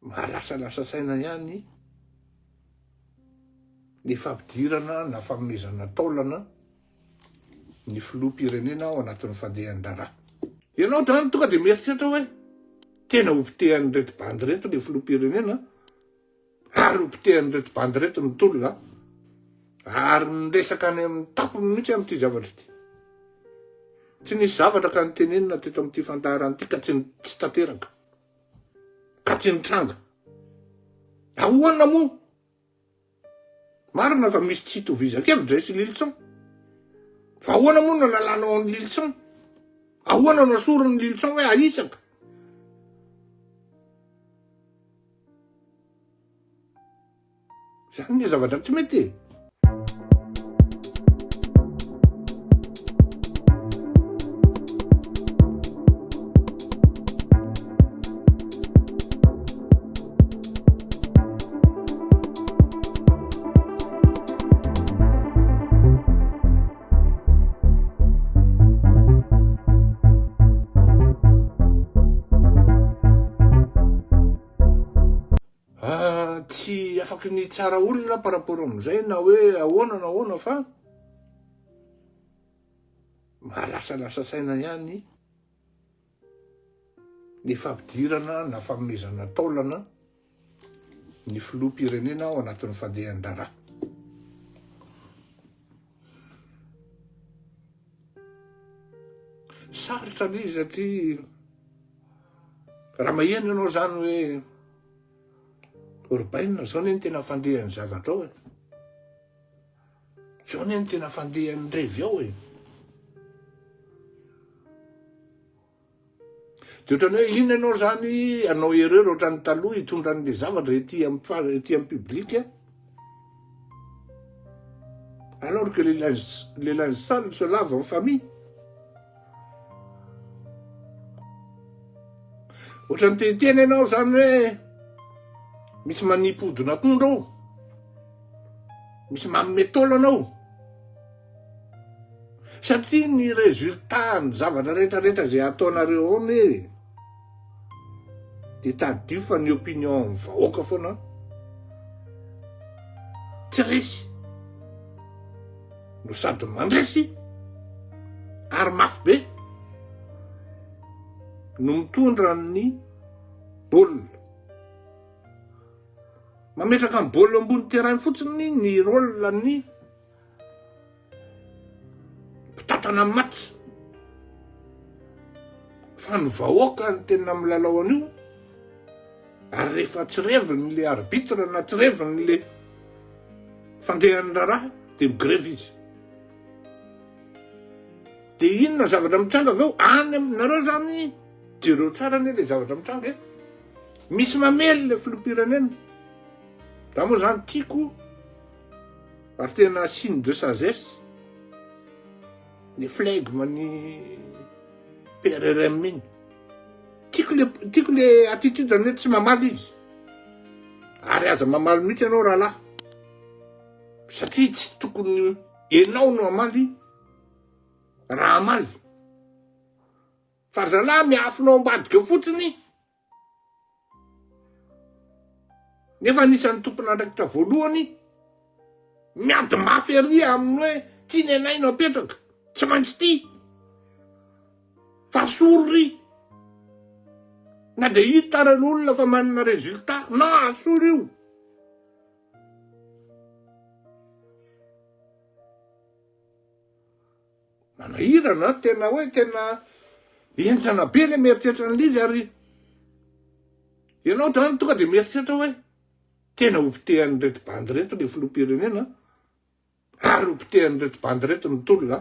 Mahalasalasa saina ihany ny fampidirana na fanomezana taolana ny filoham-pirenena ao anatin'ny fandehan-draharaha. Ianao zany tonga dia mieritreritra hoe tena ho potehan'ireto bandy ireto ny filoham-pirenena ary ho potehan'ireto bandy ireto ny tolona ary ny resaka any amin'ny tampony mihitsy amin'ity zavatra ity. Tsy nisy zavatra ka nitenenina teto amin'ity fandaharana ity ka tsy tsy tanteraka. Ka tsy nitranga. Ahoana moa? Marina fa misy tsy itovizan-kevitra zay sy Lilison. Fa ahoana moa no nalanao an'i Lilison? Ahoana no asorin'i Lilison hoe ahisaka? Zany ny zavatra tsy mety e. Ah, tsy afaky ny tsara olona par rapport amin'izay na hoe ahoana na ahoana fa mahalasalasa saina ihany ny fampidirana na fanomezana taolana ny filoham-pirenena ao anatin'ny fandehan-draharaha. Sarotra le izy satria raha maheno ianao zany hoe Urbaine zao ne ny tena fandehan'ny zavatra ao e. Zao ne ny tena fandehan'ny revy ao e. De ohatran'ny hoe inona ianao zany hanao erreur ohatran'ny taloha hitondra an'le zavatra ety am- ety am public alors que le linge le linge sale se lave en famille. Ohatran'ny te hiteny ianao zany hoe misy manipy hodin'akondro ao, misy manome taolana ao. Satria ny résultat ny zavatra rehetra rehetra izay ataonareo ao anie dia tadidio fa ny opinion ny vahoaka foana tsy resy no sady mandresy ary mafy be no mitondra ny baolina. Mametraka ny baolina ambony terrain fotsiny ny rôle ny mpitantana ny match fa ny vahoaka ny tena milalao an'io ary rehefa tsy reviny le arbitre na tsy reviny le fandehan'ny raharaha de migrevy izy de inona zavatra mitranga avy eo any aminareo zany jereo tsara anie le zavatra mitranga e misy mamely le filoham-pirenena za moa zany tiako Ary tena signe de sagesse le flegme ny PRRM iny. Tiako le tiako le attitude ny hoe tsy mamaly izy. Ary aza mamaly mihitsy ianao rahalahy. Satria tsy tokony enao no hamaly raha hamaly. Fa ry zalahy miafina ao ambadika eo fotsiny. Nefa anisan'ny tompon'andraikitra voalohany miady mafy ery amin'ny hoe ty ny anay no apetraka, tsy maintsy ty fa asory ry na dia hita ary ny olona fa manana résultat, non asory io. Manahirana an, tena hoe tena henjana be le mieritreritra an'ilay izy ary ianao zany tonga de mieritreritra hoe tena ho potehan'ireto bandy ireto le filoham-pirenena ary ho potehan'ireto bandy ireto ny tolona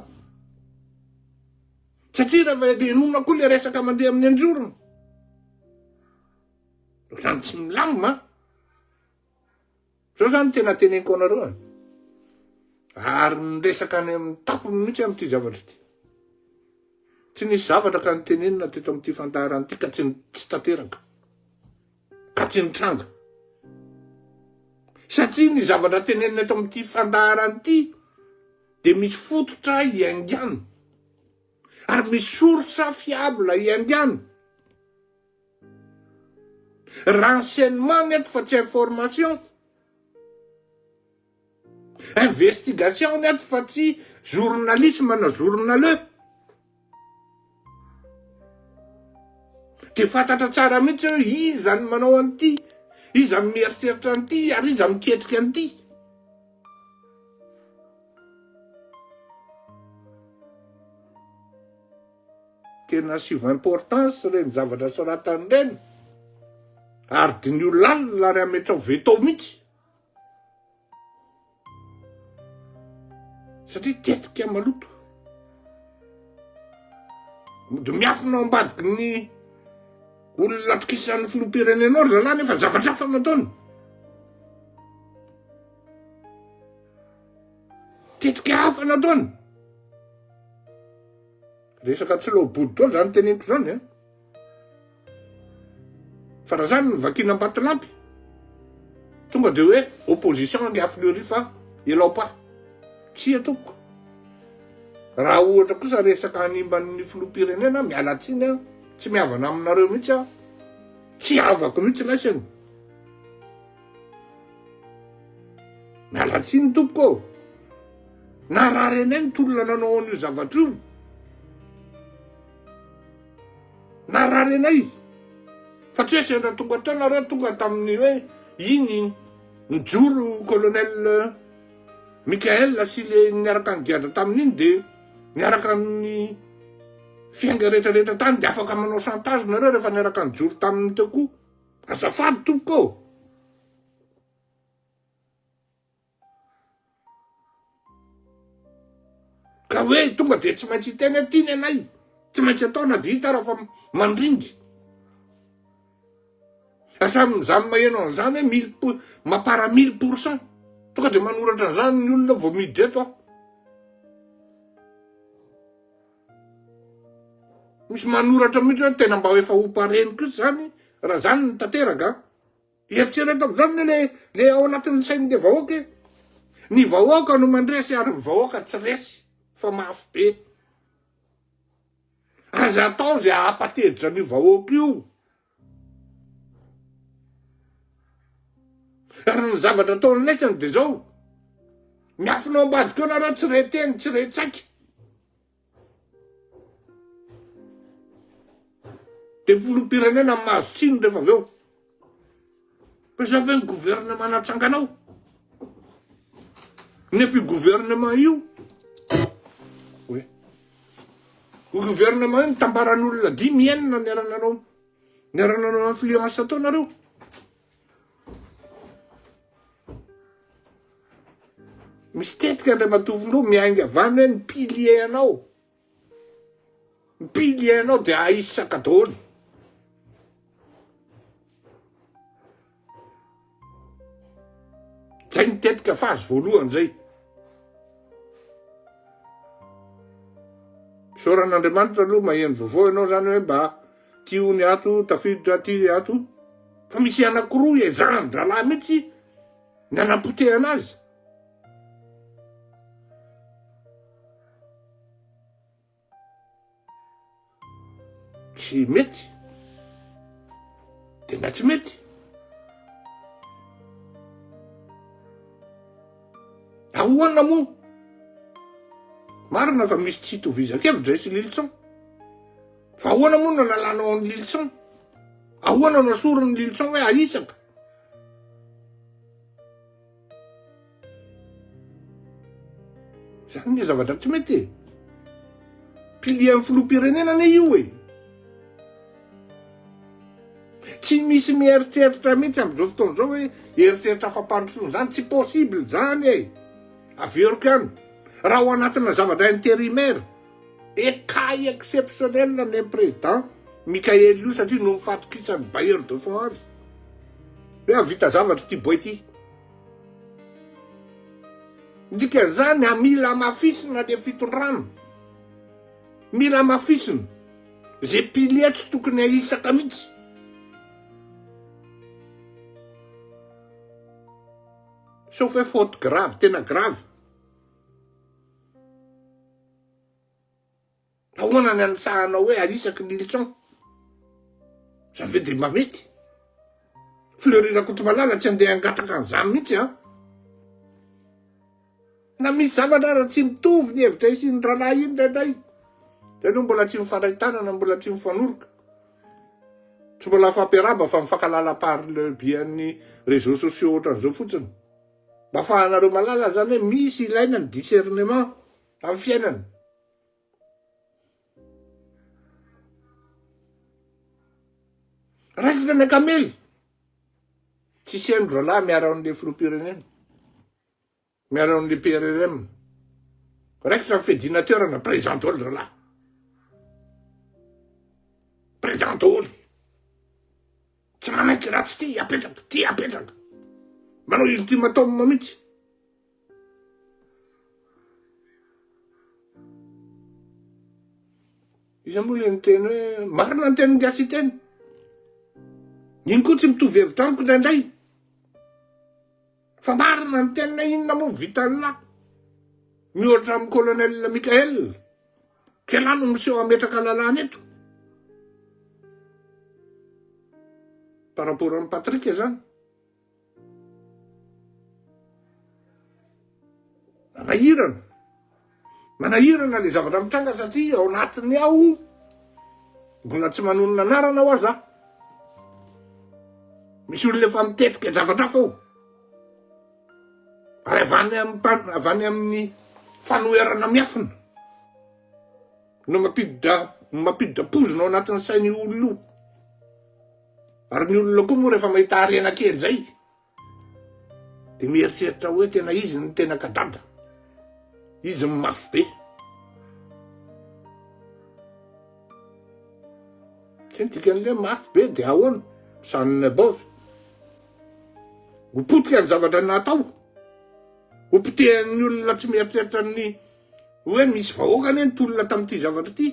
satria raha henoina koa le resaka mandeha amin'ny anjorona ohatrany tsy milamina Zao zany tena teneniko anareo e. Ary ny resaka any amin'ny tampony mihitsy amin'ity zavatra ity. Tsy nisy zavatra ka nitenenina teto amin'ity fandaharana ity ka tsy tsy tanteraka. Ka tsy nitranga. Satria ny zavatra tenenina eto amin'ity fandaharana ity dia misy fototra iaingana. Ary misy source fiable iaingana. Renseignement ny ato fa tsy information. Investigation ny ato fa tsy journalisme na journaleux. Dia fantatra tsara mihitsy hoe iza no manao an'ity, iza no mieritreritra an'ity ary iza miketrika an'ity. Tena asivo importance ireny zavatra soratany ireny ary diniho lalina ary ametraho veto mihitsy. Satria tetika maloto. Mody miafina ao ambadiky ny olona atokisan'ny filoham-pirenenao ry zalahy nefa zavatra hafa no ataony. Tetika hafa no ataony. Resaka tsy lobody daholo zany teneniko zany an. Fa raha zany no vakiana ambatolampy, tonga de hoe opposition ange Fleury fa elao pas. Tsia tompoko. Raha ohatra kosa resaka hanimba ny filoham-pirenena, miala tsiny aho, tsy mihavana aminareo mihitsy aho. Tsy havako mihitsy laisany. Miala tsiny tompoko ô. Narary anay ny tolona nanao an'io zavatra io. Narary anay. Fa tsy hoe sendra tonga teo nareo tonga tamin'ny hoe iny nijoro colonel Michael sy le niaraka nigadra tamin'iny de niaraka ny fiainga rehetra rehetra tany de afaka manao chantage nareo rehefa niaraka nijoro taminy teo koa. Azafady tompoko ô. Ka hoe tonga dia tsy maintsy hiteny hoe tiany anay, tsy maintsy atao na dia hita ara fa mandringa. Hatramin'izany maheno an'izany hoe mille pour, mapara 1000%. Tonga dia manoratra an'izany ny olona vao miditra eto aho. Misy manoratra mihitsy hoe tena mba efa ho pareny kosa izany raha izany no tanteraka. Eritrereto amin'izany anie le le ao anatin'ny sain'le vahoaka e. Ny vahoaka no mandresy ary ny vahoaka tsy resy fa mafy be. Aza atao izay hampateditra an'io vahoaka io. Ary ny zavatra ataon'ny laisany dia izao, miafina ao ambadika eo nareo tsy re teny, tsy re tsaika. Dia filoham-pirenena mahazo tsiny rehefa avy eo. Fa izao ve ny gouvernement natsanganao? Nefa io gouvernement io, oui. Io gouvernement io nitambaran'olona dimy enina niara-nanao niara-nanao influence tao nareo. Misy tetika Andriamatoa Filoha miainga avy any hoe ny pilier anao. Ny pilier anao dia ahisaka daholo. Zay ny tetika phase voalohany zay. Isaoran'Andriamanitra aloha maheno vaovao ianao zany hoe mba Ty ony ato tafiditra ty ato fa misy anakiroa ezahan-drahalahy mihitsy ny anapotehana azy. Tsy mety. Tena tsy mety. Ahoana moa? Marina fa misy tsy itovizan-kevitra i sy Lilison. Fa ahoana moa no nalanao an'i Lilison? Ahoana no asorin'i Lilison hoe ahisaka? Zany ny zavatra tsy mety e. Pilier-n'ny filoham-pirenena anie io e. Tsy misy mieritreritra mihitsy amin'izao fotoana izao hoe eritreritra fampandrosoana izany, tsy possible izany e. Averiko ihany, raha ao anatina zavatra intérimaire, Et cas exceptionnel ny an'i président Mickaël io satria noho ny fahatokisan'ny bailleur de fonds azy hoe hahavita zavatra ity boay ity. Ny dikan'izany a mila hamafisina le fitondrana. Mila hamafisina. Ze pilier tsy tokony ahisaka mihitsy. Sauf hoe faute grave, tena grave. Ahoana ny anisahanao hoe ahisaky ny Lilson? Zany ve de mba mety? Fleury Rakotomalala tsy andeha hangataka an'izany mihitsy an! Na misy zavatra ara tsy mitovy ny hevitra sy ny rahalahy iny indraindray. Zay aloha mbola tsy mifandray tanana, mbola tsy mifanoroka. Tsy mbola mifampiarahaba fa mifankalala par le biais ny réseaux sociaux ohatran'izao fotsiny. Mba afahanareo malala zany hoe misy ilaina ny discernement amin'ny fiainana. Raikitra ny akamely. Tsisy haino rahalahy miaro an'le filoham-pirenena. Miaro an'le PRRM. Raikitra ny fiadiana toerana, présent daholo rahalahy. Présent daholo. Tsy manaiky raha tsy tia apetraka, tia apetraka. Manao ultimatum mihitsy. Iza moa le niteny hoe marina ny tenin'i Gasiteny? Iny koa tsy mitovy hevitra amiko indraindray. Fa marina ny tenina inona moa vitan'lah mihoatra amin'ny colonel Michael? K'elah no miseho hametraka lalàna eto. Par rapport amin'i Patrick zany. Manahirana. Manahirana le zavatra mitranga satria ao anatiny ao mbola tsy manonona anarana ao aza. Misy olona efa mitetika zavatra hafa ao. Ary avy any amin'ny avy any amin'ny fanoherana miafina no mampiditra mampiditra pozina ao anatin'ny sain'io olona io. Ary ny olona koa moa rehefa mahita harena kely zay de mieritreritra hoe tena izy no tena kadada, izy no mafy be. Zay ny dikan'le mafy be de ahoana? Zany above. Ho potika ny zavatra natao. Ho potehan'ny olona tsy mieritreritra ny hoe misy vahoaka anie ny tolona tamin'ity zavatra ity.